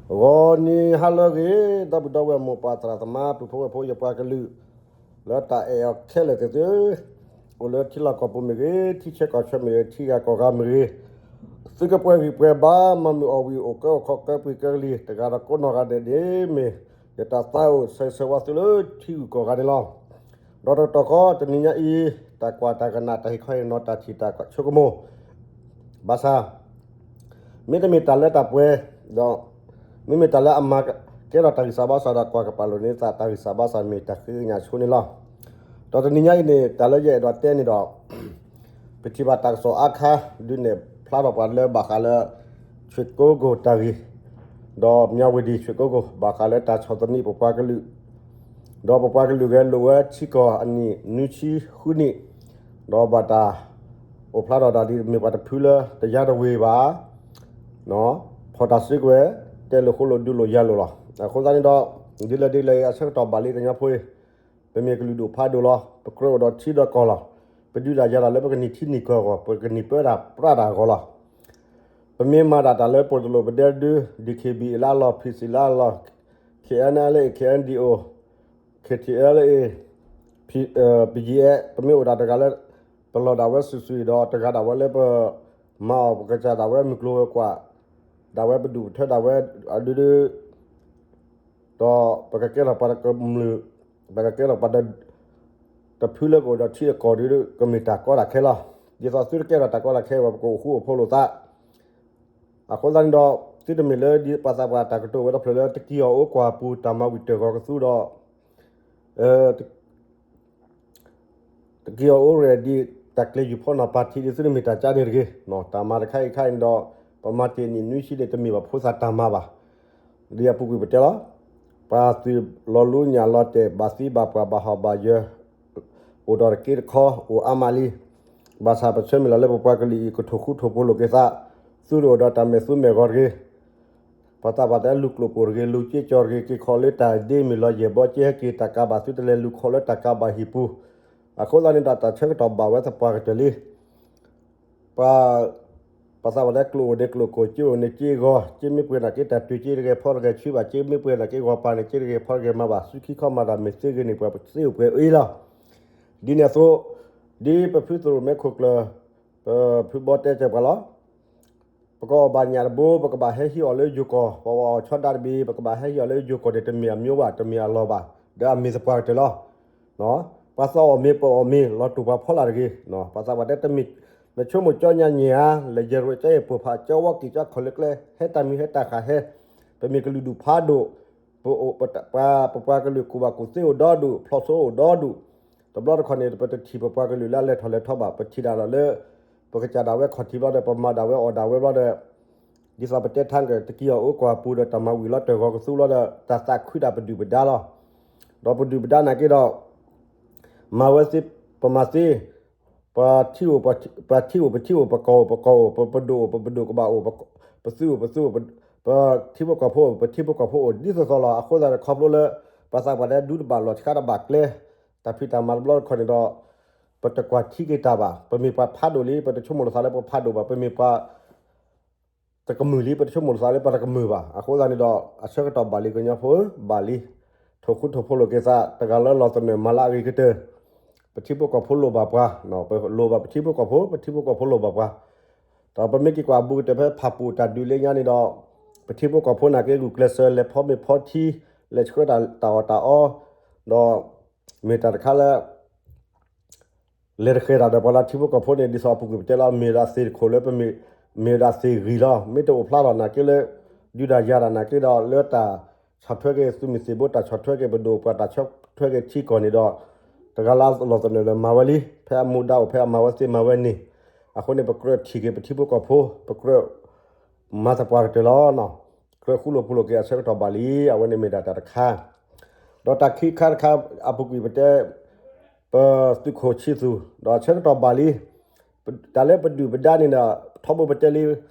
ဂီၤနံၤဟါလၢအဂ့ၤ, ဒီပုၢ်ဒီဝဲၢ်မိၢ်ပၢ်သရၣ်သမါ ပုၢ်ဖိဝဲၢ်ဖိယပှၤကလုာ် လၢတၢ်အဲၣ်အီၤခဲလၢာ်သ့ၣ်သု, အိၣ်လၢထံလီၢ်ကီၢ်ပူၤမ့ၢ်ဂ့ၤ, ထံဆဲးကီၢ်ဆၢမ့ၢ်ဂ့ၤ, ထံဂၤကီၢ်ဂၤမ့ၢ်ဂ့ၤ, သုကပှဲၤဂံၢ်ပှဲၤဘါ မၤမုာ်အီၣ်ဝံၤ အိၣ်ကၢအိၣ်ခီၣ်ကၢပှံၤကၢကလံၤ တဂၤဒီးကိးနီၢ်ဂၤဒဲးန့ၣ်မ့ၢ် ယတၢ်သးအိၣ်ဆၢဂ့ၤဆၢဝါသုလၢထံဂုၤကီၢ်ဂၤန့ၣ်လီၤ. ဒီးတကတီၢ်ဃီ တနံၤညါအံၤ တၢ်ကွၢ်တၢ်ကနၣ် တၢ်ဟ့ၣ်ခီဟ့ၣ်နီၤ တၢ်ထံၣ်တၢ်ကွၢ်ဆိကမိၣ် ဘၣ်ဆၣ် မ့တမ့ၢ်တၢ်လၢတၢ်ပှဲၤ ဒီး မ့မ့ၢ်တၢ်လၢအမၤကဲထီၣ်တၢ်ဂံၢ်စၢ်ဘါစၢ်ဒီး ကွၢ်ကပာ်လိာ်န့ၢ်သးတၢ်ဂံၢ်စၢ်ဘါစၢ် မ့ၢ်တၢ်ဃ့ကညးဆိန့ၣ်လီၤ. ဒီးတနံၤညါအံၤန့ၣ် တၢ်လၢယအဲၣ်ဒိးတဲန့ၣ်ဒီး ပထံၣ်ဘၣ်တၢ်ကစီၣ်အါခါ ဒုးနဲၣ်ဖျါထီၣ်ပှၤလၢဘၣ်ဃးလၢ ရွှေကုက္ကို တၢ်ဂ့ၢ် ဒီး မြဝတီ ရွှေကုက္ကို ဘၣ်ဃးလၢတၢ်ဆီၣ်သနံးပပှၤကလုာ် ဒီးပပှၤကလုာ်ဂဲၤလိာ်ဝဲထံကီၢ်အနံၣ်နွံဆံဃုနံၣ်, ဒီးဘၣ်တၢ်အိၣ်ဖျါထီၣ်ဒၣ်ဒ်မ့ၢ်ပှၤတဖုလၢတယါတဝ့ၤဘၣ်, ဖီၣ်တၢ်စုကဝဲၤ တဲလိာ်ဃိလိာ်ဒုးလိာ်ယၤလိာ်လီၤ. အဃိသတးန့ၣ်ဒီး ဒ်လဲၣ်ဒ်လဲၣ်အဆၢကတီၢ်ဘၣ်လံကညီဖိအံၤ, ပမ့ၢ်ကလုာ်ဒူၣ်ဖးဒိၣ်လီၤ. ပကြၢးအိၣ်ဒီးထံဒီးကီၢ်လီၤ. ပဒုးတၢ်ယၤတၢ်လၢပကန့ၢ်ထံန့ၢ်ကီၢ်အဂီၢ်, ပကန့ၢ်ပၢတၢ်ပြးတၢ်အဂီၢ်လီၤ. ပမ့ၢ်မၤဒၣ်တၢ်လၢပှိၢ်တလိာ်ပဒဲဒု DKBA လၢအလီၢ်, PC လၢအလီၢ်, KNLA, KNDO, KTLA, P, အဲ, BGF ပမ့ၢ်အိၣ်ဒၣ်တဂၤလၢ ပလီၢ်ဒၣ်ဝဲစုာ်စုာ်ဒီး တဂၤဒၣ်ဝဲလၢပမၤအီၣ်ပကစၢ်ဒၣ်ဝဲမုၢ်ကျိၤဝဲၤကွာ် ဒၣ်ဝဲပဒူၣ်ပထၢဒၣ်ဝဲအဒုဒု ဒီးပကကဲထီၣ်ပှၤတကမျၢၢ်, ပကကဲထီၣ်ပှၤတဖုလၢကအိၣ်ဒီးထံအကီၢ်ဒုဒု ကမ့ၢ်တၢ်ကီတၢ်ခဲလီၤ. ဒ်သိးသုတကဲထီၣ်တၢ်ကီတၢ်ခဲဘၣ် ပကအိၣ်ဃူအိၣ်ဖိးလိာ်သး. အဃိသတးန့ၣ်ဒီး သုတမ့ၢ်လၢဒ်ပှၤသးပှၢ်တၢ်ကတိၤဝဲတဖျၢၣ်လၢ တက့ၤအီၤအိၣ်ကွၢ်ပူၤ တၢ်မၤဝံၤတၢၢ်ဂီၤကသူဒီး တက့ၤအီၤအိၣ်ရဲၣ်ဒံး တၢ်ကျဲၤယူၤဖီနီၢ်ပၢ်ထံးဒ်သုတမ့ၢ်တၢ်ကါန့ၣ်တဂ့ၤ. တၢ်မၤတခါအံၤခါအံၤန့ၣ်ဒီး ပမၤတ့ၢ်နံၣ်နွံဆံန့ၣ် တမ့ၢ်ဘၣ်ဖိသၣ်တၢ်မၤဘၣ်. ဒ်အပူၤကွံာ်ပတဲလီၤ, ပှၤသုးလီၤလူညၣ်လီၤတဲာ် ဘၣ်သံဘၣ်ပှၢ်ဘၣ်ဟီၣ်ဘၣ်ယၢၤ အိၣ်ဒီးတက့တခီ အိၣ်အါမးလံ. ဘၣ်ဆၣ်ပဆၢမုၢ်လၢ်လၢပပှၤကလုာ်အံၤ ကထိၣ်ဃူထိၣ်ဖိးလိာ်က့ၤသး, သုတအိၣ်ဒီးတၢ်မဲာ်သူမဲာ်ဂီၤတဂ့ၤ. ပှၤသးပှၢ်တဲလူၤကျိၣ်ပိၢ်တဂ့ၤ, လူၤက့ကၠီတဂ့ၤ, က့ၤခီလၢတၢ်ဒ့မ့ၢ်လီၤယဲၢ်ဘီက့ဟဲက့ၤ တၢ်ကးဘၣ်သုတလဲၤလူၤခီလၢတၢ်ကးဘၣ်ဟံၣ်ပူၤ. အဃိသတးန့ၣ်ဒီး တၢ်ဆၢကတီၢ်ဘၣ်ဝဲသပှၢ်ကတၢၢ်လံ. ပှၤ ပှၤသးပှၢ်တဲကျိၣ်အိၣ်န့ၣ်ကျိၣ်ကိၢ်, က့အိၣ်န့ၣ်က့ဂီၤ, က့မ့ၢ်ပှဲၤနာ်က့ တၢ်တုၤက့တဂဲၤဖီတဂဲၤဆှံဘၣ်, က့မ့ၢ်ပှဲၤနာ်က့ ဂီၤပၤန့ၣ် က့တဂဲၤဖီတဂဲၤမၤဘၣ်, ဆူခံခီမၤတၢ်မ့ၢ်သ့ဂ့ၤန့ၣ် ပှၤသ့အိၣ်ပှဲၤအ့လီၤ. ဒ်န့ၣ်အသိး, ဒ်ပဖုသရိၣ်မဲခိၣ်ကျၢၢ်, ပဖုဘီတဲစၢၤပှၤလီၤ. ပကအီၣ်ဘၣ်ညၣ်တဘိ ပကဘၣ်ဟဲဟံးအီၤလၢယိၤကီၢ်, ပှၤအီၣ်ဆီဒၣ်တဘ့ၣ် ပကဘၣ်ဟဲဟံးအီၤလၢယိၤကီၢ်န့ၣ် တမ့ၢ်အမံၤဘၣ်, တမ့ၢ်အလီၢ်ဘၣ်, ဒီးအမ့ၢ်သပှၢ်ကတၢၢ်လီၤ. ပှၤသးအီၣ်မ့ၤပအီၣ်မ့ၤ လီၤတိၢ်ပှၤဖီလာ်တဂ့ၤ. ပှၤသးပှၢ်တဲတမ့ၢ်, နဆိကမိၣ်ကၠီညါညံၣ်ဧါ, လဲၤယဲၢ်ရဲၣ်ကၠီယဲၢ်ပိၢ်ဖး ကၠီဝီက့ၤကၠီခီၣ်လၢကျဲ, ဟဲတၢ်မံၤဟဲတၢ်ဃာ်ဟဲ, ပမ့ၢ်ကလုာ်ဒူၣ်ဖးဒိၣ်, ပအိၣ်, ပပှၤကလုာ်ကူၣ်ဘၣ်ကူၣ်သ့အိၣ်ဒီဒူၣ်, ဖျီၣ်စိအိၣ်ဒီဒူၣ်, တဘျီတခီၣ်န့ၣ် ပတထံၣ်ပပှၤကလုာ်လၢအလဲၤထီၣ်လဲၤထီဘၣ်, ပထံၣ်ဒၣ်ဒီးလၢ ပကစၢ်ဒၣ်ဝဲခီၣ်ထံးဘျီဒီး ပမၤဒၣ်ဝဲအီၣ်ဒၣ်ဝဲဘျီဒီး ဒ်သိးပတဲထါက့ၤ တက့ၤအီၤအိၣ်ကွၢ်ပူၤဒီးတၢ်မၤဝံၤလီၤတၢၢ်ဂီၤကသူလီၤဒီး တၢ်သးခုဒၣ်ပဒုၣ်ပဒါလီၤ. ဒီးပဒုၣ်ပဒါနာ်က့ဒီး မၤဝဲသ့, ပမၤသ့, ပထံအိၣ်, ပထံအိၣ်ပထံအိၣ် ပကီၢ်အိၣ်ပကီၢ်အိၣ် ပပဒိၣ်အိၣ်ပပဒိၣ်ကဘၣ်အိၣ် ပသုးအိၣ်ပသုးအိၣ် ပထံဖိကီၢ်ဖိအိၣ် ပထံဖိကီၢ်ဖိအိၣ် ဒ်သိးသိးလီၤ. အဃိသတးခီဖျိလၢ ပှၤသးပှၢ်တဲဒူတဘၣ်လီၢ်ဆှါတဘၣ်ကျဲ တၢ်ဖံးတၢ်မၤတဘျီတခီၣ်န့ၣ်ဒီး ပတကွၢ်ထံက့ၤတၢ်ဘၣ်. ပမ့ၢ်ပှၤဖးဒိၣ်လံ ပတဆိကမိၣ်လီၤသးလၢပဖးဒိၣ်ဘၣ်. ပမ့ၢ်ပှၤ တကမုာ်လံ ပတဆိကမိၣ်လီၤသးလၢပှၤတကမုာ်ဘၣ်. အဃိသတးန့ၣ်ဒီး အဆၢကတီၢ်ဘၣ်လံ ကညီဖိဧၢ, ဘၣ်လံ. ထိၣ်ဃူထိၣ်ဖိးလိာ်က့ၤသး တဂၤလၢလီၢ်သနၢၣ်မၤလၢအဂ့ၤကတၢၢ်, ပထံဖိကီၢ်ဖိလိၣ်ဘၣ်ပှၤ, ပလိၣ်ဘၣ်ပထံဖိကီၢ်ဖိ, ပထံဖိကီၢ်ဖိလိၣ်ဘၣ်ပှၤ. ဒီးပမ့ၢ်က့ၤကွၢ်ဘူးကတၢၢ်ဖဲဖၣ်ပူၣ်တၢ်ဒုးလၢညါန့ၣ်ဒီး ပထံဖိကီၢ်ဖိနာ်က့ ဂုာ်ကျဲးစၢးလဲၤဖီမ့ၤဖီထံ, လဲၤဆှၢတၢ်အီၣ်တၢ်အီ, ဒီး မ့ၢ်တၢ်တခါလၢ လဲၤတဃဲၤတၢ်ဒီးပှၤလၢထံဖိကီၢ်ဖိန့ၣ် ဒ်သိးအပူၤကွံာ်ပတဲလီၤ မ့ၢ်ဝဲဒၣ်သ့ၣ်တခိၣ်လၢပမ့ၢ်, မ့ၢ်ဝဲဒၣ်သ့ၣ်ဂံၢ်လီၤ. မ့ၢ်တအိၣ်ဖျါထီၣ်နာ်က့လၢ ဒုးတၢ်ယၤတၢ်နာ်က့ဒီး လၢတၢ်ဆီၣ်ထွဲက့ၤသုးမုၢ်သံၣ်ဘိ တၢ်ဆီၣ်ထွဲက့ၤပဒိၣ်ပှၤ တၢ်ဆီၣ်ထွဲက့ၤထံကီၢ်န့ၣ်ဒီး တဂၤလၢလီၢ်သနၢၣ်လၢမၤဝဲလံ. ဖဲအမူဒါအိၣ် ဖဲအမၤဝဲသ့မၤဝဲန့ၣ်, အဃိန့ၣ် ပကြၢးထံၣ်က့ၤပထံဖိကီၢ်ဖိ, ပကြၢး မၤသပှၢ်ကတၢၢ်လီၤ. ကြၢးဃူလိာ်ဖိးလိာ်က့ၤအဆၢကတီၢ်ဘၣ်လံ. အဝဲန့ၣ်မ့ၢ်ဒၣ်တၢ်တခါ, ဒီးတၢ်ခံခါတခါ အပူၤကွံာ်ပတဲ ပသုးခိၣ်ဆံသူၣ် ဒီးအဆၢကတီၢ်ဘၣ်လံ. တၢ်လၢပဒုၣ်ပဒါန့ၣ်ဒီး ထီဘိပတဲလံ,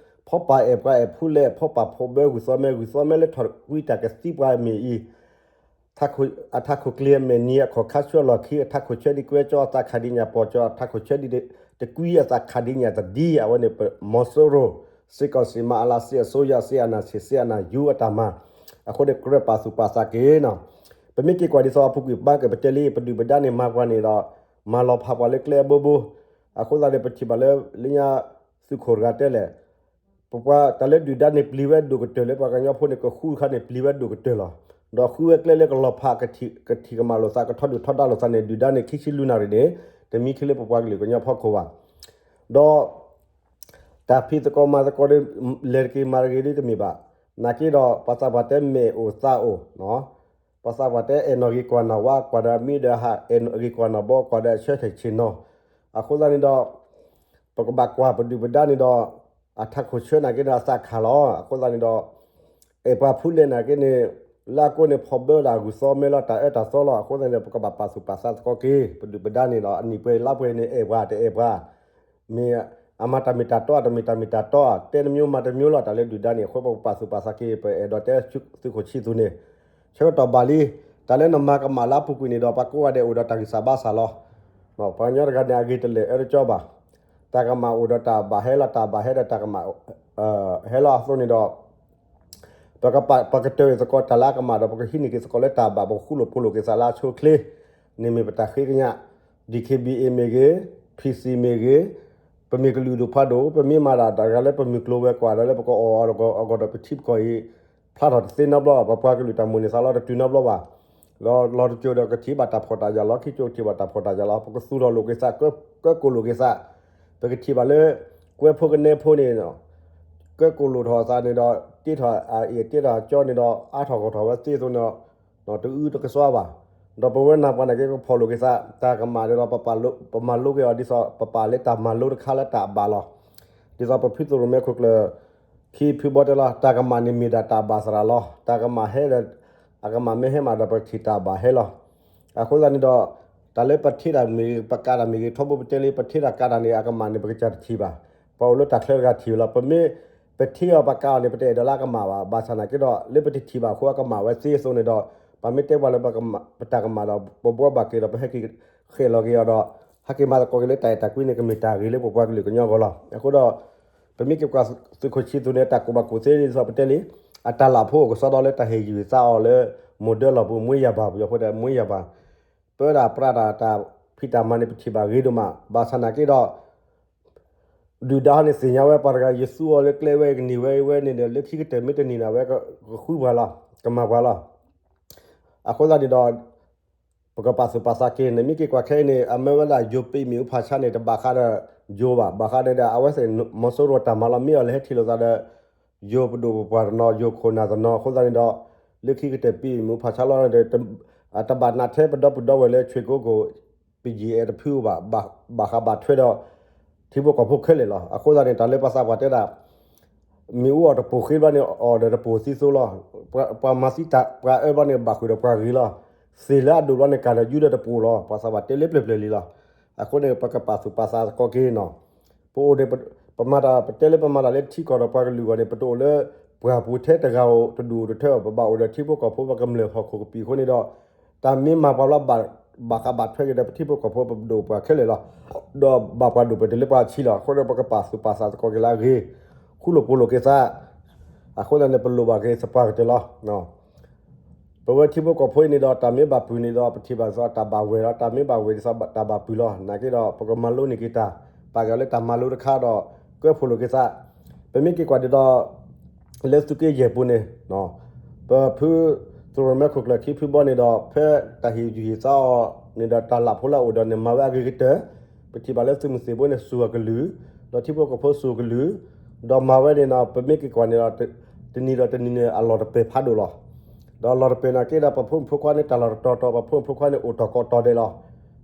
ဖီပာ်အဲၣ်ပှၤအဲၣ်ဖူလဲၣ်, ဖီပာ်ဖိးဘၢ ဂုၢ်သီမဲ ဂုၢ်သီမဲလၢထီၣ်ကွံတၢ်ကသံပှၤမ့ၢ်အံၤ အထးခိၣ်ကျ့အမဲာ်နံၤအခီၣ်ခါဆူအလီၢ်ခံ အထးခိၣ်ဆၢဒ်ကွဲကၠီအသးခးဒ်ညၣ်ပီၢ်ကၠီ အထးခိၣ်ဆၢဒ်တကွံအသးခးဒ်ညၣ်တဒံ အဝဲန့ၣ်ပမီၤစိရိၤ စစ်ကောင်စီ မအလ စစ်အစိုးရ စစ်အာဏာရှင် စစ်အာဏာယူ အတၢ်မၤ, အဃိန့ၣ် ကြၢးပာ်သူၣ်ပာ်သးက့ၤနီၤ. ပမ့ၢ်က့ၤကွၢ်ဒ်သိးအပူၤကွံာ်ပၢ်က့ၤ ပတဲလံ ပဒုၣ်ပဒါန့ၣ် မၤပှၤန့ၣ်ဒီး မၤလီၤဖးပှၤလၢကျဲအဘိဘိ, အဃိသတးန့ၣ် ပထံၣ်ဘၣ်လၢ လၢညါသုးခိၣ်တဂၤတဲလဲၣ် ပပှၤတၢ်လၢဒုၣ်ဒါန့ၣ် ပျံၤဝဲဒိၣ်ကတၢၢ်လၢပှၤကညီဖိန့ၣ် ကဃုခါန့ၣ် ပျံၤဝဲဒိၣ်ကတၢၢ်လီၤ. ဒီးဃုဝဲကျဲလၢကလီၤဖး ကထံၣ်ကမၣ်လိာ်သး ကထီဒုၣ်ထီဒါလိာ်သးန့ၣ် ဒုၣ်ဒါန့ၣ် ခံဆံလွံၢ်နၣ်ရံၣ်န့ၣ် တမံခ့လၢပပှၤကလုာ်ကညီဖီခိၣ်ဘၣ်. ဒီး တၢ်ဖံးသကိးမၤသကိးဒီး လဲၤတက့ၤမၤတဂ့ၤဒ်တမ့ၢ်ဘၣ်. နာ်က့ဒီး ပှၤသးပှၢ်တဲမဲာ်အိၣ်သးအိၣ်, ပှၤသးပှၢ်တဲအဲၣ်နီၣ်ဂ့ၤကွၢ်နီၣ်ဝါ ကွၢ်ဒီးမံဒီးဟး အဲၣ်နီၣ်ဂ့ၤကွၢ်နီၣ်ဘီ ကွၢ်ဒီးအဆၢထၢၣ်ဆ့ၣ်နီၤ, အဃိသတးန့ၣ်ဒီး ပကဘၣ်ကွၢ်ပဒုၣ်ပဒါန့ၣ်ဒီး အထးခိၣ်ဆၢနာ်က့ဒီးအသးခးလီၤ. အဃိသတးန့ၣ်ဒီး အဲၣ်ပှၤဖုလဲၣ်နာ်က့န့ၣ် လၢအကိးန့ၣ်ဖီၣ်ဘၢဝဲဒၣ်ဂုၢ်သီမဲလီၤ တၢ်အၢတၢ်သီလီၤ. အဃိသတးန့ၣ်ဒီး ပကဘၣ်ပာ်သူၣ်ပာ်သးသကိးက့ၤ ပဒုၣ်ပဒါန့ၣ်ဒီး အနံၣ်ပှဲၤလါပှဲၤန့ၣ် အဲၣ်ပှၤတအဲၣ်ပှၤ မ့ၢ်အမၤတၢ်မ့ၢ်တၢ်တီ တမ့ၢ်တၢ်မ့ၢ်တၢ်တီ တဲတမျိုးမၤတမျိုးလီၤ. တၢ်လၢဒုၣ်ဒါန့ၣ် အဃိပကပာ်သူၣ်ပာ်သးက့ၤ ပအဲၣ်ဒိးတဲသုးခိၣ်ဆံသူန့ၣ် ဆၢကတီၢ်ဘၣ်လံ. တၢ်လၢနမၤကမၣ်လၢအပူၤကွံာ်န့ၣ်ဒီး ပှၤကိးဂၤဒဲးအိၣ်ဒီးတၢ်ဂံၢ်စၢ်ဘါစၢ်လီၤ. ပှၤကညီတဂၤန့ၣ် အဂ့ၤတလဲၣ်အၢတကၠီဘၣ်. တၢ်ကမၣ်အိၣ်ဒီးတၢ်ဘၣ်ဟဲလီၤ တၢ်ဘၣ်ဟဲဒီးတၢ်ကမၣ် ဟဲလီၤအသိးန့ၣ်ဒီး ပကပာ်ကတၢၢ်သကိးတၢ်လၢအကမၣ်ဒီး ပကဟံးန့ၢ်က့ၤသကိးလၢတၢ်ဘၣ် ပကဃူလိာ်ဖိးလိာ်က့ၤသးလၢအဆိအချ့န့ၣ်မ့ၢ်ပတၢ်ဃ့ကညး. ဒံၣ်ခ့ဘံၣ်အ့ၣ်မ့ၢ်ဂ့ၤ, ဖံးစံၣ်မ့ၢ်ဂ့ၤ, ပမ့ၢ်ကလုာ်ဒူၣ်ဖးဒိၣ် ပမ့ၢ်မၤဒၣ်တၢ်တဂၤလၢပမုၢ်ကျိၤဝဲၤကွာ်ဒီးလၢပကအီၣ်အီၤအဂီၢ်ဒီး ပထံပကီၢ်အံၤ ဖျါထီၣ်တသ့နီတဘျီဘၣ်. ပပှၤကလုာ်တၢ်မိၣ်န့ၢ်သးလီၤတတုၤနီတဘျီဘၣ်. လီၤတကၠိၤဒီးကထံၣ်ဘၣ်တၢ်ဖှီၣ်တၢ်ယာ်လီၤ ခံကၠိကထံၣ်ဘၣ်တၢ်ဖှီၣ်တၢ်ယာ်လီၤ ပကသူၣ်ထီၣ်လိာ်က့ၤသး ကၢကိၢ်လိာ်က့ၤသး. ပကထံၣ်ဘၣ်လၢ ကွဲဖိကနဲဖိန့ၣ် ကၢကိၢ်လိာ်ထီၣ်သးန့ၣ်ဒီး တ့ထီၣ်အအ့ၣ်တ့ထီၣ်ကၠီန့ၣ်ဒီး အါထီၣ်ဂီၢ်ထီၣ်ဝဲသ့အသိးန့ၣ် တအုတကစွါဘၣ်. ဒီးပဝဲနၤပှၤန့ၣ်က့ ကဖီၣ်လိာ်က့ၤသး တၢ်ကမၣ်န့ၣ်ဒီး ပမၤလိက့ၤအီၤဒ်သိး ပပာ်လၢတၢ်မၤလိတခါလၢတၢ်အဘၣ်လီၤ. ဒ်သိးပဖုသရိၣ်မဲခိၣ်ကျၢၢ် ခံဖုဘီတဲလီၤ တၢ်ကမၣ်န့ၣ်မ့ၢ်ဒၣ်တၢ်ဘၣ်သရၣ်လီၤ. တၢ်ကမၣ်ဟဲဒီး အကမၣ်မ့ၢ်ဟဲမးဒီး ပထံၣ်တၢ်ဘၣ်ဟဲလီၤ. အဃိသတးန့ၣ်ဒီး တၢ်လၢပထ့တၢ်မ့ၢ်ဂ့ၤ ပကးတၢ်မ့ၢ်ဂ့ၤ ထီဘိပတဲလံ ပထ့တၢ်ကးတၢ်န့ၣ် အကမၣ်န့ၣ် ပကစၢ်တထံၣ်ဘၣ်. ပှၤအိၣ်လၢတၢ်ချၢတဂၤထံၣ်ဝဲလီၤ. ပမ့ၢ်ပထ့အီၤပကးအီၤန့ၣ် ပတအဲၣ်ဒိးလၢအကမၣ်ဘၣ်. ဘၣ်ဆၣ်နာ်က့ဒီး လၢပတထံၣ်ဘၣ်အဃိအကမၣ်ဝဲသ့အသိးန့ၣ်ဒီး ပှၤမ့ၢ်တဲပှၤလၢ ပတၢ်ကမၣ်ဒီး ပဘှီဘၣ်က့ၤဒီး ပဟဲက့ၤဃဲးလီၤက့ၤအီၤဒီး ဟဲက့ၤမၤသကိးက့ၤလၢတၢ်အဲၣ်တၢ်ကွံန့ၣ် ကမ့ၢ်တၢ်ဂ့ၤလၢပပှၤကလုာ်ကညီအဂီၢ်လီၤ. အဃိဒီး ပမ့ၢ်က့ၤကွၢ်သုးခိၣ်ဆံသူန့ၣ် တၢ်ကူၣ်ဘၣ်ကူၣ်သ့ဒ်သိးပတဲလံ အတၢ်လၢ်ဖိအိၣ်ကစီဒီလၢတၢ်ဟ့ၣ်ယုၢ်သးအီၤလၢ မိၢ်ဒၢလီၢ်ပူၤ မွေးရာပါ ပယီၤဖိတဲ မွေးရာပါ ပၢတၢ်ပြးတၢ် တၢ်ဖံးတၢ်မၤန့ၣ် ပထံၣ်ဘၣ်ဂ့ၤဒိၣ်မး ဘၣ်ဆၣ်နာ်က့ဒီး ဒုၣ်ဒါန့ၣ်သ့ၣ်ညါဝဲပှၤတဂၤ ယသူအီၤလၢကျဲဝဲ ယကန့ၢ်ဝဲဝဲန့ၣ်ဒီး လၢခံကတၢၢ်မ့ၢ်တန့ၢ်နၤဝဲ ကဃုပှၤလီၤ ကမၤပှၤလီၤ. အဃိသတးန့ၣ်ဒီး ပကပာ်သူၣ်ပာ်သးက့ၤ နမ့ၢ်က့ၤကွၢ်ခဲအံၤန့ၣ် အမၢဝဲဒၣ်ယိၤပ့းမ့ၣ်အူဖးဆါန့ၣ် တဘၣ်ဃးဒီးယိၤဘၣ် ဘၣ်ဃးဒီး အဝဲသ့ၣ် မီၤစိရိၤတၢ်မၤလီၤ မ့ၢ်အီၤလဲၤဟဲထံၣ်လိာ်သးဒီး ယိၤပဒိၣ်ပပှၢ်တနီၤ ယိၤခိၣ်နၢ်တနီၤ အဃိသတးန့ၣ်ဒီး လၢခံကတၢၢ်ပ့းမ့ၣ်အူဖးဆါလီၤ တဘၣ်နးထဲပဒီပုၢ်ဒီဝဲၢ်လၢ ဆွ့ၣ်ကိကိၣ် ပယံာ်အဲၣ်တဖုဘၣ် ဘၣ်ဃးဘၣ်ထွဲဒီး ထံဖိကီၢ်ဖိခဲလၢာ်လီၤ. အဃိသတးန့ၣ် တၢ်လၢပှၤသးပှၢ်တဲဒၣ် မ့ၣ်အူအီၣ်တပိၢ်ဃ့ဘျီန့ၣ် အီၣ်ဒီးတပိၢ်သံသိလီၤ. ပှၤမၤသံတၢ်ပှၤအၢဘျီန့ၣ် ဘၣ်ဃုာ်ဒီးပှၤဂ့ၤလီၤ. သ့ၣ်လၢအဒိၣ်ဘျီန့ၣ် ကၢ်ဒီးယူဒီးတပိၢ်လီၤ. ပှၤသးပှၢ်တဲလၢပျၢၤပျၢၤလံလီၤ. အဃိန့ၣ် ပကပာ်သူၣ်ပာ်သးသကိးက့ၤနီၤ. ပအိၣ်န့ၣ် ပမၤတၢ် ပတဲလၢပမၤတၢ်လၢထံကီၢ်ဒီးပှၤကလုာ်အဂီၢ်န့ၣ် ပတအိၣ်လၢ ပှၤပူၤထဲတဂၤဧိၤ တဒူၣ်တထၢ ပဘၣ်အိၣ်ဒီးထံဖိကီၢ်ဖိ ပကမျၢၢ်ဟီၣ်ခိၣ်ကပံာ်အဃိန့ၣ်ဒီး တၢ်မ့ၢ်မၤပှၤဘျီ ဘၣ်ဃးဘၣ်ထွဲက့ၤဒီး ပထံဖိကီၢ်ဖိပဒိၣ်ပှၤခဲလၢာ်လီၤ. ဒီးဘၣ်ပှၤဒိၣ်ပှၤတဲလၢပှၤဆံးလီၤ. အဃိန့ၣ် ပကပာ်သူၣ်ပာ်သးသကိးက့ၤလၢအဂ့ၤ, ဃူလိာ်ဖိးလိာ်က့ၤသး အဃိသတးန့ၣ် ပလိၣ်ဘၣ်က့ၤသပှၢ်ကတၢၢ်လီၤ. ပဝဲထံဖိကီၢ်ဖိအံၤန့ၣ်ဒီး တၢ်မ့ၢ်ဘၣ်ပုၢ်န့ၣ်ဒီး ပထံၣ်ဘၣ်ဒ်သိးတၢ်ဘၣ်ဝဲၢ်လီၤ. တၢ်မ့ၢ်ဘၣ်ဝဲၢ်ဒ်သိးတၢ်ဘၣ်ပုၢ်လီၤ. နာ်က့ဒီး ပကမၤလိန့ၢ်က့ၤတၢ် ပာ်က့ၤလၢတၢ်မၤလိတခါဒီး ကၢဖိးလိာ်က့ၤသး ပမ့ၢ်က့ၤကွၢ်ဒ်သိး လၢသုးက့ယဲၢ်ပူၤန့ၣ် ပဖု သရိၣ်မဲခိၣ်ကျၢၢ်ခံဖုဘီန့ၣ်ဒီး ဖဲတၢ်ဟ့ၣ်ယုၢ်ဟ့ၣ်သးအီၤန့ၣ်ဒီး တၢ်လၢ်ဖိလၢအအိၣ်ဒီးန့ၣ် မၤဝဲအဂ့ၤကတၢၢ်, ပထံၣ်ဘၣ်လၢသုးမုၢ်သံၣ်ဘိန့ၣ် စူၢ်အကလုၢ်, ဒီးထံဖိကီၢ်ဖိစူၢ်ကလုၢ်, ဒီးမၤဝဲန့ၣ်ဒီး ပမ့ၢ်က့ၤကွၢ်န့ၣ်ဒီး တနံၤဒီးတနံၤန့ၣ် အလီၢ်တပၢၢ်ဖးဒိၣ်လီၤ. ဒီးလီၢ်တပၢၢ်နာ်က့ဒီး ပဖိမုၣ်ဖိခွါန့ၣ် တၢ်လီၢ်တတီၤတီၤ ပဖိမုၣ်ဖိခွါန့ၣ် အိၣ်တီၢ်ကိးတီၤဒဲးလီၤ.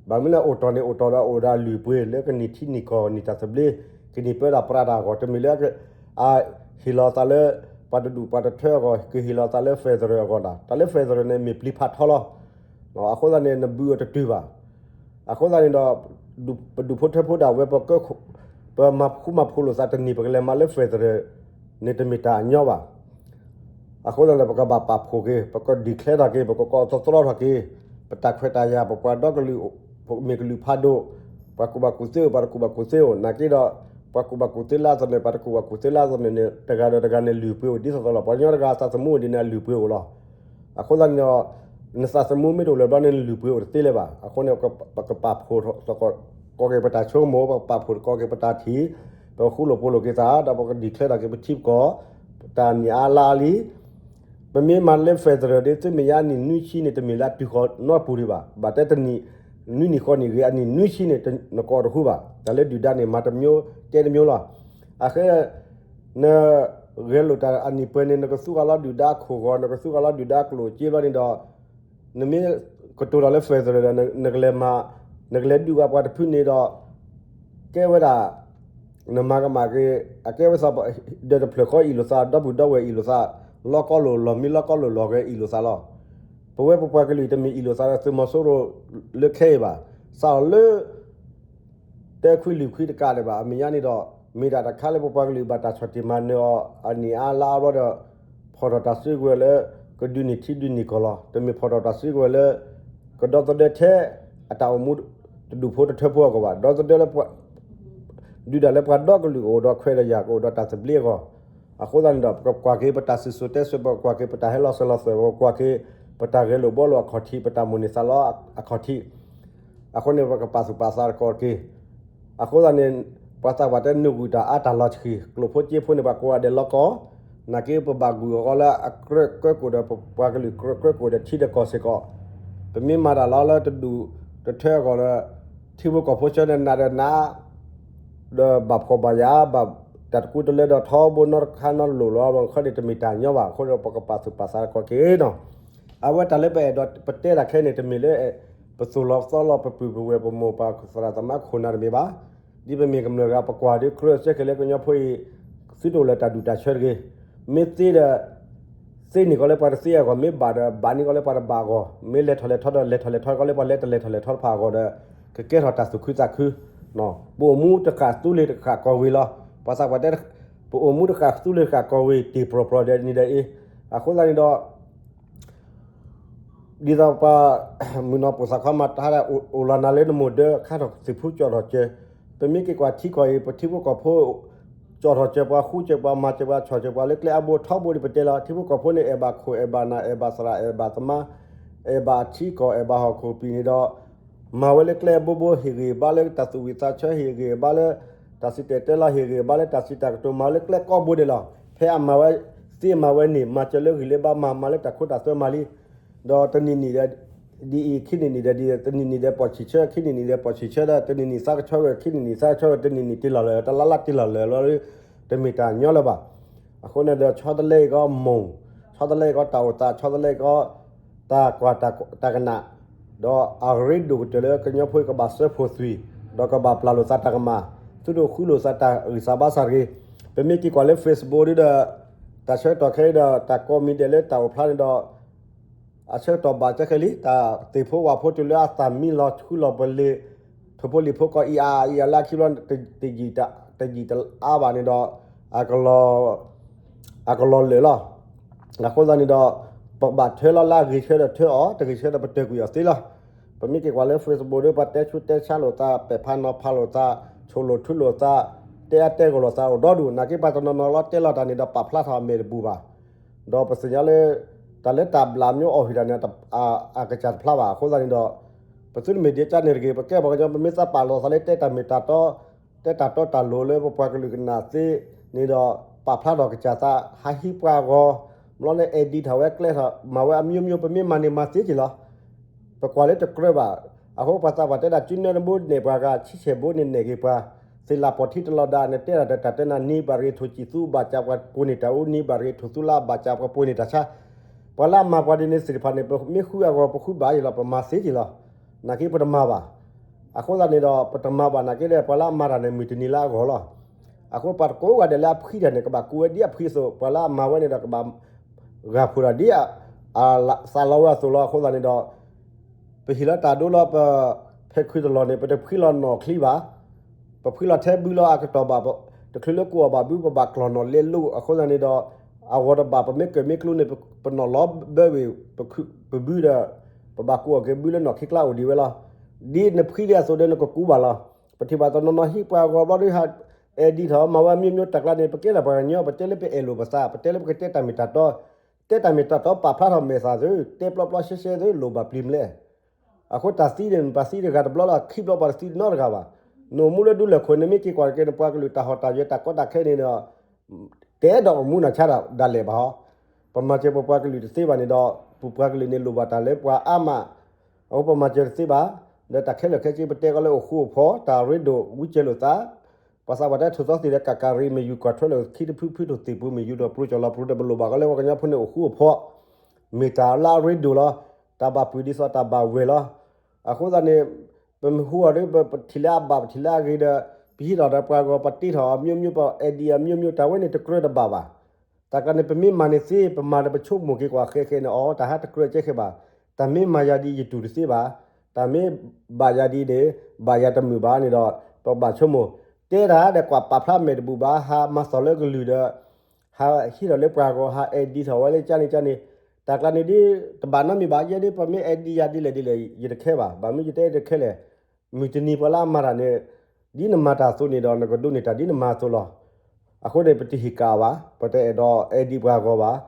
ဘၣ်မနုၤလဲၣ် အိၣ်တီၢ်န့ၣ် အိၣ်တီၢ်ဒီးအိၣ်ဒီးအလုၢ်အပှ့ၤ လၢကနံၣ်ထံနံၣ်ကီၢ်နံၣ်တၢ်သဘျ့ ကနံၣ်ပၢတၢ်ပြးတၢ်အဂီၢ် တမ့ၢ်လၢ အဟ့ၣ်လီၤသးလၢ ပှၤတဒူၣ်ပှၤတထၢအဂီၢ် ကဟ့ၣ်လီၤသးလၢ federal အဂီၢ်လီၤ. တၢ်လၢ federal န့ၣ် မ့ၢ်ပျံၤဖးထီလီၤ. အဃိသတးန့ၣ် နဘုးအီၤတတုၤဘၣ်. အဃိသတးန့ၣ်ဒီး ပဒူၣ်ဖိထၢဖိဒၣ်ဝဲ ပမၤဃူမၤဖိးလိာ်သးတနံၤ ပကလဲၤမၤလၢ federal န့ၣ် တမ့ၢ်တၢ်အညီဘၣ်. အဃိသတးန့ၣ် ပကဘၣ်ပာ်ဖှိၣ်က့ၤ ပက declare ထီၣ်က့ၤ ပကကိးသတြီထီၣ်က့ၤ ပတၢ်ခွဲးတၢ်ယာ် ပပှၤဒီကလုာ် ပမ့ၢ်ကလုာ်ဖးဒိၣ် ပှၤကူၣ်ဘၣ်ကူၣ်သ့အိၣ် ပှၤတကူၣ်ဘၣ်ကူၣ်သ့အိၣ် နာ်က့ဒီး ပ ပှၤကူၣ်ဘၣ်ကူၣ်သ့လၢအသနၢၣ် ပှၤတကူၣ်ဘၣ်ကူၣ်သ့လၢအသနၢၣ်န့ၣ် တဂၤဒီးတဂၤန့ၣ် လုၢ်ပှ့ၤအိၣ်ဒ်သိးသိးလီၤ. ပှၤကညီတဂၤသးသမူအိၣ်ဒ်န့ၣ် အလုၢ်ပှ့ၤအိၣ်လီၤ. အဃိသတးန့ၣ်ဒီး နသးသမူမ့ၢ်တအိၣ်လၢၤဘျီန့ၣ် နလုၢ်ပှ့ၤအိၣ်တသ့လၢၤဘၣ်. အဃိန့ၣ် ပကပာ်ဖှိၣ်သကိးက့ၤပတၢ်ဆိကမိၣ်, ပကပာ်ဖှိၣ်သကိးက့ၤပတၢ်ထံၣ်, ပကဃူလိာ်ဖိးလိာ်က့ၤသး ဒီးပက declare ထီၣ်က့ၤပထံပကီၢ် တၢ်နံၣ်အါလါအါလံ. ပမ့ၢ်မၤလၢ federal ဒ်သိးမ့ၢ်ညါ အနံၣ်နွံဆံန့ၣ် တမ့ၢ်လၢအတုၤဃီၤနီတပူၤဒံးဘၣ်. ဘၣ်တဲတနံၣ် နွံနံၣ်ဃိးနံၣ်ဂ့ၤ အနံၣ်နွံဆံန့ၣ် နကိးတဟူဘၣ်. တၢ်လၢဒုၣ်ဒါန့ၣ် မၤတမျိုးတဲတမျိုးလီၤ. အဃိ နဂဲၤလိာ်တၢ်အနံၣ်ပှဲၤန့ၣ် နကသူဃာ်လီၤဒုၣ်ဒါအခိၣ်ဂီၤ, နကသူဃာ်လီၤဒုၣ်ဒါအကျိၣ်အစ့ဘျီန့ၣ်ဒီး နမ့ၢ်ကတိၤတၢ်လၢ federal ဒီး နကလဲၤမၤ နကလဲၤဒုးဝဲပှၤတဖုန့ၣ်ဒီး ကဲဝဲဒၣ် နမၤကမၣ်က့ၤ အကဲဝဲသး ဒီးတဖျၢၣ်ဃီအ့ၣ်လိာ်သး ဒီပုၢ်ဒီဝဲၢ်အ့ၣ်လိာ်သး လီၤကီလိာ်လီၢ်မံ လီၤကီလိာ်လီၢ်ဂဲၤအ့ၣ်လိာ်သးလီၤ. ပဝဲပပှၤကလုာ်တမ့ၢ်အ့ၣ်လိာ်သးဒီးသုးမီၤစိရိၤလၢခဲအံၤဘၣ်. စးထီၣ်လၢ တဲခွံလုၢ်ခွံတကးဒံးဘၣ် အမဲာ်ညါန့ၣ်ဒီး မ့ၢ်တၢ်တခါလၢပပှၤကလုာ်ဘၣ်တၢ်ဆီၣ်တံၢ်မၤနၢၤအီၤ အနံၣ်အါလါအါဘျီဒီး ဖီၣ်ထီၣ်တၢ်စုကဝဲၤလၢ ကဒုးန့ၢ်ထံဒုးန့ၢ်ကီၢ်လီၤ. တမ့ၢ်ဖီၣ်ထီၣ်တၢ်စုကဝဲၤလၢ ကဒီသဒၢထဲ အတၢ်အိၣ်မူတဒူၣ်ဖိတထၢဖိအဂီၢ်ဘၣ်. ဒီသဒၢလၢ ဒုးဒၣ်လၢပှၤဒီကလုာ်ကအိၣ်ဒီးခွဲးဒီးယာ် ကအိၣ်ဒီးတၢ်သဘျ့အဂီၢ်. အဃိသတးန့ၣ်ဒီး ပကကွၢ်က့ၤပတၢ်စံၣ်စိၤတဲစိၤ ပကကွၢ်က့ၤပတၢ်ဟဲလီၤစၢၤလီၤသွဲၣ် ပကကွၢ်က့ၤ ပတၢ်ဂဲၤလိာ်ဘှီလိာ်အခီၣ်ထံး ပတၢ်မိၣ်န့ၢ်သးလီအခီၣ်ထံး အဃိန့ၣ် ပကပာ်သူၣ်ပာ်သးသကိးတက့ၢ်. အဃိသတးန့ၣ် ပှၤသးပှၢ်တဲနဂုာ်တၢ်အါတၢ်လီၤဆှံ ကျိာ်ဖိစ့ဖိန့ၣ် ပှၤကိးဂၤဒဲးလီၤကီၢ်, နာ်က့ပဘၣ်ဂုာ်အီၤလၢအကြၢးကၢကိၣ်ဒီး ပပှၤကလုာ်ကြၢးကၢကိၣ်ဒီးထံဒီးကီၢ်စ့ၢ်ကီး, ပမ့ၢ်မၤတၢ်လီၤလၢတဒူၣ်တထၢအဂီၢ်ဒီး ထံဖိကီၢ်ဖိဆၢန့ၣ် နးဒီးနး ဒီးဘၣ်ဖှီၣ်ဘၣ်ယာ် ဘၣ်တၢ်တကူတလၢဒီးထီဘိနီတခါနီလိာ်လီၤ ခီန့ၣ်တမ့ၢ်တၢ်ညီဘၣ်. အဃိဒီးပကပာ်သူၣ်ပာ်သးသကိးက့ၤနီၤ. အဝဲတၢ်လၢပအဲၣ်ဒိးပတဲတၢ်ခဲအံၤန့ၣ် တမ့ၢ်လၢ ပသိၣ်လီၤသီလီၤ ပပုၢ်ပဝဲၢ်ပမိၢ်ပၢ်သရၣ်သမါခိၣ်နၢ်တမ့ၢ်ဘၣ်. ဒ်ပမ့ၢ်ကမျၢၢ်တဂၤ ပကွၢ်ဒ်ကြၢးစဲက့ၤလၢကညီဖိအံၤ သုတအိၣ်လၢတၢ်ဒူၣ်တၢ်ဆၢတဂ့ၤ. မ့ၢ်သ့ဒီး သ့န့ၢ်ကီးလၢပှၤတသ့အဂီၢ်, မ့ၢ်ဘၣ်ဒီး ဘၣ်န့ၢ်ကီးလၢပှၤတဘၣ်အဂီၢ်, မ့ၢ်လဲၤထီၣ်လဲၤထီဒီး လဲၤထီၣ်လဲၤထီကီးလၢပှၤလဲၤတလဲၤထီၣ်လဲၤထီတဖၣ်အဂီၢ်ဒီး ကကဲထီၣ်တၢ်သူၣ်ခုသးခု, ပအိၣ်မူတဃၣ်သူလ့ၤတဃၣ်ကီၢ်ဝ့ၤလီၤ. ပှၤသးပှၢ်တဲ ပအိၣ်မူတဃၣ်သူလ့ၤတဃၣ်ကီၢ်ဝ့ၤ တ့ၢ်ပြီၤပြီၤဒီးနံၤဒီးအ့ၤ, အဃိသတးန့ၣ်ဒီး ဒ်သိးပှၤ မုၢ်နီၢ်ပိာ်သးခွါမၤတၢ်ဒီး အိၣ်လီၤနၤလၢနမိၢ်ဒၢ ခါထီၣ်သ့ၣ်ဖူကၠီၣ်ထီၣ်စၢၤ, ပမ့ၢ်က့ၤကွၢ်ထံကီၢ်အံၤ ပထံဖိကီၢ်ဖိ ကၠီၣ်ထီၣ်စၢၤပှၤ ဃူစၢၤပှၤ မၤစၢၤပှၤ ဆီၣ်စၢၤပှၤလၢကျဲအါဘိထီဘိဒ်ပတဲလီၤ. ထံဖိကီၢ်ဖိန့ၣ် အဲၣ်ဘၣ်ခိၣ် အဲၣ်ဘၣ်နၢ် အဲၣ်ဘၣ်သရၣ် အဲၣ်ဘၣ်သမါ အဲၣ်ဘၣ်ထံကီၢ် အဲၣ်ဘၣ်ဟီၣ်ခိၣ်ပံၤန့ၣ်ဒီး မၤဝဲလၢကျဲအဘိဘိ ဟ့ၣ်ဂံၢ်ဘါလၢတၢ်သူၣ်ဝံၣ်သးဆၢ ဟ့ၣ်ဂံၢ်ဘါလၢ တၢ်စံၣ်တဲၤတဲလီၤ ဟ့ၣ်ဂံၢ်ဘါလၢတၢ်စံးတၢ်ကတိၤ မၤဝဲလၢကျဲကိးဘိဒဲးလီၤ. ဖဲအမၤဝဲသ့မၤဝဲန့ၣ် မၤစၢၤလၢဂံၢ်လၢဘါမၤ မၤလၢတၢ်ခိတၢ်သွဲမၤလံ. ဒီးတနံၤနံၤဒီး ဒ်အံၤ ခံနံၤနံၤဒီးဒ် တနံၤနံၤဒီးပိာ်ဆံၣ်ဆၢ ခံနံၤနံၤဒီးပိာ်ဆံၣ်ဆၢဒီး တနံၤနံၤသးကဆှီဝဲ ခံနံၤနံၤသးကဆှီဝဲ တနံၤနံၤတ့ၢ်လီၤလၢာ် တလါလါတ့ၢ်လီၤလၢာ်လီၤ တမ့ၢ်တၢ်ညီလၢၤဘၣ်. အဃိန့ၣ်ဒီး ဆီတလဲအံၤကီးမိၢ် ဆီတလဲအံၤကီးတၢ်အိၣ်သး ဆီတလဲအံၤကီး တၢ်ကွၢ်တၢ်ကနၣ် ဒီးအရ့ဒိၣ်ကတၢၢ်လၢကညီဖိအံၤကဘၣ်စၢဖှိၣ်သွံၣ် ဒီးကဘၣ်ပျၢ်လိာ်သးတၢ်ကမၣ် သုတဃုလိာ်သးတၢ်ဂံၢ်စၢ်ဘါစၢ်တဂ့ၤ. ပမ့ၢ်က့ၤကွၢ်လၢ Facebook ဒ်ဒီး တၢ်ဆၢကတီၢ်ခဲအံၤဒီး တၢ်ကိးမံၤဒဲးလၢတၢ်အိၣ်ဖျါန့ၣ်ဒီး အဆၢကတီၢ်ဘၣ်ကဲခဲလံ တၢ်သ့ၣ်ဖိဝၣ်ဖိတုၤလၢအသၣ်မံလီၤဆှုလီၤပလ့ၤ ထိၣ်ဖိလံၣ်ဖိကီးအံၤအါအံၤအါလၢအခံဘျီ တယံာ်တအါဘၣ်န့ၣ်ဒီး အကလီၤ အကလီၤလၢာ်လီၤ. အဃိသတးန့ၣ်ဒီး ပကဘၣ်ထၢလီၤလၢအဂ့ၤဆၢဒီးထၢအီၤ တဂ့ၤဆၢဒီးပတၢၢ်ကွံာ်အီၤသ့လီၤ. ပမ့ၢ်က့ၤကွၢ်လၢ Facebook ဒီး ပှၤတဲဆူးတဲဆါလိာ်သး ပဲာ်ဖးနီၤဖးလိာ်သး ဆိၣ်လိာ်ထုလိာ်သး တဲအါတဲဂီၢ်လိာ်သးအိၣ်ဒီဒူၣ် နာ်က့ပှၤတနီၤနီၤလီၤတဲလီၤတၢ်န့ၣ်ဒီးပာ်ဖျါထီၣ်အမဲာ်တဘူၣ်ဘၣ် ဒီးပသ့ၣ်ညါလၢ တၢ်လၢတၢ်ဘျၣ်မ့ၢ်အိၣ်ဟံၣ်တၢ်န့ၣ် အကစၢ်တဖျါဘၣ် အဃိသတးန့ၣ်ဒီး ပသုတမ့ၢ်ဒ်ကန့ၣ်တဂ့ၤ ပကဲပှၤကညီ ပမ့ၢ်သးပာ်လီၤသးလၢတဲတၢ်မ့ၢ်တၢ်တီ တဲတၢ်တီတၢ်လိၤလၢပပှၤကလုာ်ကနၣ်သ့န့ၣ်ဒီး ပာ်ဖျါထီၣ်ကစၢ်သး ဟးဟံးပှၤအဂီၢ် ဘျီလၢ edit ထီၣ်ဝဲကျဲထီၣ် မၤဝဲအမျိုးမျိုး ပမ့ၢ်မၤန့ၣ်မၤသ့က့ၤလီၤ. ပကွၢ်လၢတကြၢးဘၣ်. အဃိပှၤသးပှၢ်တဲဒၣ် ကၠူနဲတဘိနဲၣ်ပှၤဂၤ ဆံဆဲၣ်ဘိန့ၣ်နဲၣ်က့ၤပှၤ သ့ၣ်လၣ်ပီၢ်ထံတလီၤဒါန့ၣ် တဲဒၣ်တၢ်တနၤနံၤဘၣ်ရ့ၣ်ထိၣ်စံၣ်သူဘၣ်စၢ်ပှၤပှ့ၤန့ၢ်တၢ်အူနံၤ ဘၣ်ရ့ၣ်ထိၣ်သူလါဘၣ်စၢ်ပှၤပှ့ၤန့ၢ်တၢ်ဆါ ပှၤလၢအမၤပှၤဒ်န့ၣ်သ့ၣ်တဖၣ်န့ၣ် ပမ့ၢ်ဃုအဂီၢ် ပဃုဘၣ်ယံၤလီၤ ပမၤသ့က့ၤလီၤ. နာ်က့ပတမၤဘၣ်. အဃိသတးန့ၣ်ဒီး ပတမၤဘၣ်နာ်က့ဒီး ပှၤလၢအမၤတၢ်န့ၣ် မုၢ်တနံၤလၢအဂီၢ်လီၤ. အဃိပှၤတကိးဂၤဒဲးလၢအဖှံတၢ်န့ၣ် ကဘၣ်ကူဝဲဒ်အဖှံအသိး ပှၤလၢအမၤဝဲန့ၣ်ဒီး ကဘၣ်ဂၢ်ဖှိၣ်တၢ်ဒ်အသးလီဝဲအသိးလီၤ. အဃိသတးန့ၣ်ဒီး ပဟ့ၣ်လီၤတၢ်ဒိလီၤ ပဖဲခုတလီၢ်န့ၣ် ပတဖှံလီၤနီၢ်ချံဘၣ် ပဖှံလီၤထဲဘုလီၤအကတီၢ်ဘၣ် တချုးလၢကိးအီၤဘၣ်ဘု ပဘၣ်ကျီၢ်နီၢ်လဲလိာ် အဃိသတးန့ၣ်ဒီး အဂီၢ်တဘၣ် ပမ့ၢ်ကၢၢ်မ့ၢ်ကျူန့ၣ် ပနီၢ်လီၤဘၢဝံၤ ပဘုဒီး ပဘၣ်ကူအီၤက့ၤဘုလၢနီၢ်ခံကျါအိၣ်ဒံးဝဲလီၤ. ဒ်နဖှံဒ်အသိးဒီးနကကူဘၣ်လီၤ. ပထံၣ်ဘၣ်တနီၤနီၤဟံးပှၤအဂီၢ်ဘျီဒီး အဲၣ်ဒိးထီၣ်မၤဝဲ မျိုးမျိုး တၢ်ကျါန့ၣ် ပကဲဒၣ်ပှၤကညီ ပတဲလၢပအဲၣ်လိာ်ပသး ပတဲလၢပကတဲတၢ်မ့ၢ်တၢ်တီ, တဲတၢ်မ့ၢ်တၢ်တီ ပာ်ဖျါထီၣ်မဲာ်သၣ်သု, တဲပျီပျီရှဲရှဲသု လိၣ်ဘၣ်ပျံၤမလဲၣ်. အဃိတၢ်သံန့ၣ် ပှၤသံတဂၤတဘျီလီၤ, ခံဘျီပှၤတသံနီတဂၤဘၣ်. နအိၣ်မူလၢဒူလၢာ်ခိၣ်န့ၣ် မ့ၢ်က့ၤကွၢ်တက့ၢ်န့ၣ် ပှၤကလုာ်တၢ်ဟီၣ်တၢ်ယၢၤ တၢ်ကီတၢ်ခဲန့ၣ်ဒီး တအဲၣ်ဒိးအိၣ်မူနၤဆါဒၣ်လဲာ်ဘၣ်ဟီ. ပမၤစၢၤပပှၤကလုာ်တသ့ဘၣ်န့ၣ်ဒီး ပပှၤကလုာ်န့ၣ်လိၣ်ဘၣ်တၢ်လၢပှၤအါမး, အဃိပမၤစၢၤတသ့ဘၣ်. ဒီးတၢ်ခဲလၢာ်ခဲဆ့ ပတဲကီးလၢအိၣ်ဃူအိၣ်ဖိး တၢ်ရ့ဒိၣ်ဝံကဲလိာ်သး, ပှၤသးပှၢ်တဲထိၣ်သီသ့ၣ်ဒီး ကးကးရ့ မ့ၢ်ယူၤကွၢ်ထွဲလၢခံတဖုဖုထိၣ်သ့ၣ်ပူၤ မ့ၢ်ယူၤဒီးပျိကၠီၤလီၤပျိဒီး ပလိၣ်ဘၣ်ကီးလၢပှၤကညီဖိန့ၣ်အိၣ်ဃူအိၣ်ဖိး, မ့ၢ်တၢ်လၢအရ့ဒိၣ်လီၤ. တၢ်ဘၣ်ပုၢ်ဒ်သိးတၢ်ဘၣ်ဝဲၢ်လီၤ. အဃိသတးန့ၣ် ပမ့ၢ်ဟူအီၤဒီး ပထံၣ်လၢအဘၣ် ပထံၣ်လၢအဂ့ၤဒီး ပဟံးထီၣ်ဒီးပှၤဂီၢ် ပတ့ထီၣ်အမျိုးမျိုး ပအဲၣ်ဒိးအမျိုးမျိုး တၢ်ဝဲန့ၣ်တကြၢးတဘၣ်ဘၣ်. တၢ်ကျါန့ၣ် ပမ့ၢ်မၤန့ၣ်သ့ ပမၤဒီးပဆိကမိၣ်က့ၤကွၢ်ဃဲဃဲန့ၣ် အီ တၢ်ဟးတကြၢးကဲဃဲဘၣ်. တၢ်မ့ၢ်မၤယၤဒ်အံၤ ယတူၢ်တသ့ဘၣ်. တၢ်မ့ၢ်ဘၣ်ယၤဒ်အံၤန့ၣ် ဘၣ်ယၤတမုာ်ဘၣ်န့ၣ်ဒီး ပဘၣ်ဆိကမိၣ် တဲတၢ်ဒီးကွၢ်ပာ်ဖျါမဲာ်တဘူၣ်ဘၣ် ဟးမၤသီၣ်လၢကလုာ်ဒီး ဟးဟံးထီၣ်လၢပှၤဂီၢ် ဟးအဲၣ်ဒိးထီၣ်ဝဲလၢကန့ၣ်ကန့ၣ်, တၢ်ကျါန့ၣ်ဒ် တဘၣ်နီတမံၤဘၣ် ယဲဒ်ပမ့ၢ်အဲၣ်ဒိးယၤဒ်လဲၣ်ဒ်လဲၣ် ယတခဲဘၣ်. ဘၣ်မနုၤယတအဲၣ်ဒိးခဲလဲၣ်. မုၢ်တနံၤပှၤလၢအမၤတၢ်န့ၣ် ဒ်နမၤတၢ်အသိးန့ၣ်ဒီး နကဒိးန့ၢ်တၢ်ဒ်နမၤအသိးလီၤ. အဃိန့ၣ် ပတဟ့ၣ်ကးဘၣ်, ပတအဲၣ်ဒိးအဲၣ်ဒိးပှၤဂီၢ်ဘၣ်.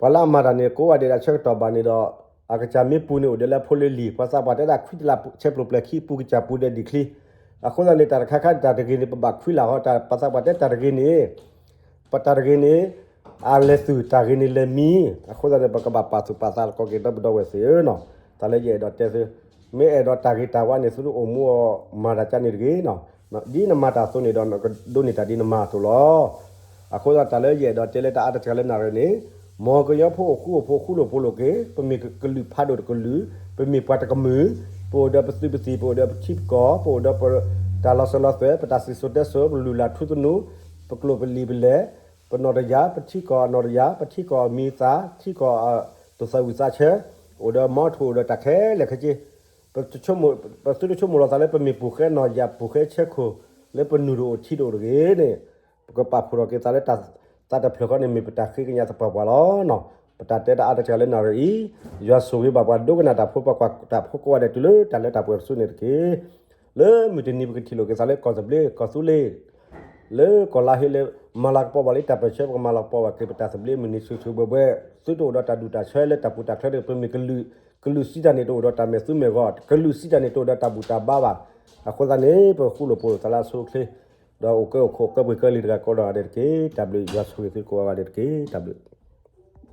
ပှၤလၢအမၤတၢ်န့ၣ် ကိးဂၤဒဲးဒၣ်ဆၢကတီၢ်ဘၣ်န့ၣ်ဒီး အကစၢ်မ့ၢ်ပူၤန့ၣ်အိၣ်ဒီးလၢဖိလၢလံၤ, ပှၤသးပှၢ်တဲဒၣ် ခွံတလးဆဲးပျိာ်ပျဲၤခံ ပူၤကစၢ်ပူၤဒီးဒံၣ်ချံ. အဃိသတးန့ၣ် တၢ်တခါခါန့ၣ် တၢ်တဂ့ၤန့ၣ် ပဘၣ်ခွံလၢ်ဃီ, တၢ်ပှၤသးပှၢ်တဲတၢ်တဂ့ၤန့ၣ် ပတၢ်တဂ့ၤန့ၣ် အလဲၤသုး တၢ်ဂ့ၤန့ၣ်လဲၤမံၤ. အဃိသတးန့ၣ် ပကဘၣ်ပာ်သူၣ်ပာ်သးသကိးက့ၤဒီပုၢ်ဒီဝဲၢ်သ့ၣ်ဧၢနီၤ. တၢ်လၢယအဲၣ်ဒိးတဲသု, မ့ၢ်အဲၣ်ဒိးတၢ်ဂ့ၤတၢ်ဝါန့ၣ် သုတအိၣ်မူအီၤမၤတၢ်ကန့ၣ်တဂ့ၤနီၤ. ဒ်နမၤတၢ်အသိးန့ၣ်ဒီး နကဒိးန့ၢ်တၢ်ဒ်နမၤအသိးလီၤ. အဃိသတးတၢ်လၢယအဲၣ်ဒိးတဲလၢတၢ်အါတစှၤလၢနၣ်ရံၣ်န့ၣ်, မ်ကညီဖိအိၣ်ဃူအိၣ်ဖိး ဃူလိာ်ဖိးလိာ်က့ၤ, ပမ့ၢ်ကလုာ်ဖးဒိၣ်တကလုာ်, ပမ့ၢ်ပှၤတကမုာ်, ပအိၣ်ဒီးပသုးပသံၣ်, ပအိၣ်ဒီးပထံပကီၢ်, ပအိၣ်ဒီးပတၢ်လီၤစၢၤလီၤသွဲၣ်, ပတၢ်စံၣ်စိၤတဲစိၤ, ပလုၢ်လၢ်ထူသနူ, ပကျိာ်ပလံာ်ပလဲၢ်, ပနီၢ်တယၢ်, ပထံကီၢ်အနီၢ်တယၢ်, ပထံကီၢ်အမံၤသၣ်, ထံကီၢ်အတၢ်သၣ်ဝံၣ်သးဆၢ, အိၣ်ဒီးမီထိၣ်, အိၣ်ဒီးတၢ်ခဲလၢာ်ခဲဆ့, ပသုတဆိကမိၣ်လီၤသးလၢပမ့ၢ်ပူၤဃဲနီၢ်ယၢ် ပူၤဃဲဆၢခိၣ် လၢပနုာ်တအိၣ်ထံတအိၣ်တဂ့ၤန့ၣ်, ပကပာ်ဖှိၣ်ထီၣ်က့ၤသးလၢတၢ်သးတဖျၢၣ်ဃီန့ၣ် မ့ၢ်ပတၢ်ဃ့ကညးသပှၢ်ပှၢ်လီၤ. ပတၢ်တဲတၢ်အါတစှၤလၢနၣ်ရံၣ်အံၤ, ယွၤဆိၣ်ဂ့ၤဘၣ်ပှၤဒိကနၣ်တၢ်ဖိ ပှၤကွၢ်တၢ်ဖိကိးဂၤဒဲး တုၤလၢတၢ်လၢတၢ်ပှဲၤတစုန့ၣ်တက့ၢ်. လၢမုၢ်တနံၤပကထံၣ်လိာ်က့ၤသးလၢကီၢ်သဘျ့ ကီၢ်သူလ့ၤ လၢကီၢ်လါဟ့လၢ မၤလၤကပီၤဘၣ်လၢတၢ်ပၢၢ်ဆၢ ပကမၤလၤကပီၤဘၣ်က့ၤပတၢ်သဘျ့မုၢ်နံၤဆူၣ်ဆူၣ်ဘှဲဘှဲ, သုတအိၣ်ဒီးတၢ်ဒူၣ်တၢ်ဆၢလၢတၢ်ပူၤတၢ်ချၢဒီး ပမ့ၢ်ကလုာ်, ကလုာ်စံးတၢ်န့ၣ် တအိၣ်ဒီးတၢ်မဲာ်သူမဲာ်ဂီၤ, ကလုာ်စံးတၢ်န့ၣ် တအိၣ်ဒီးတၢ်ဘူၣ်တၢ်ဘါဘၣ်. အဃိသတးန့ၣ် ပဃူလိာ်ဖိးလိာ်သးလၢအဆိအချ့, ဒီးအိၣ်ကဲအိၣ်ခိးကဲပှ့ၤကဲလံၤတဂၤကိးဂၤဒဲးတက့ၢ်. တၢ်ဘျုးယွၤဆိၣ်ဂ့ၤသုကိးဂၤဒဲးတက့ၢ်. တၢ်ဘျုး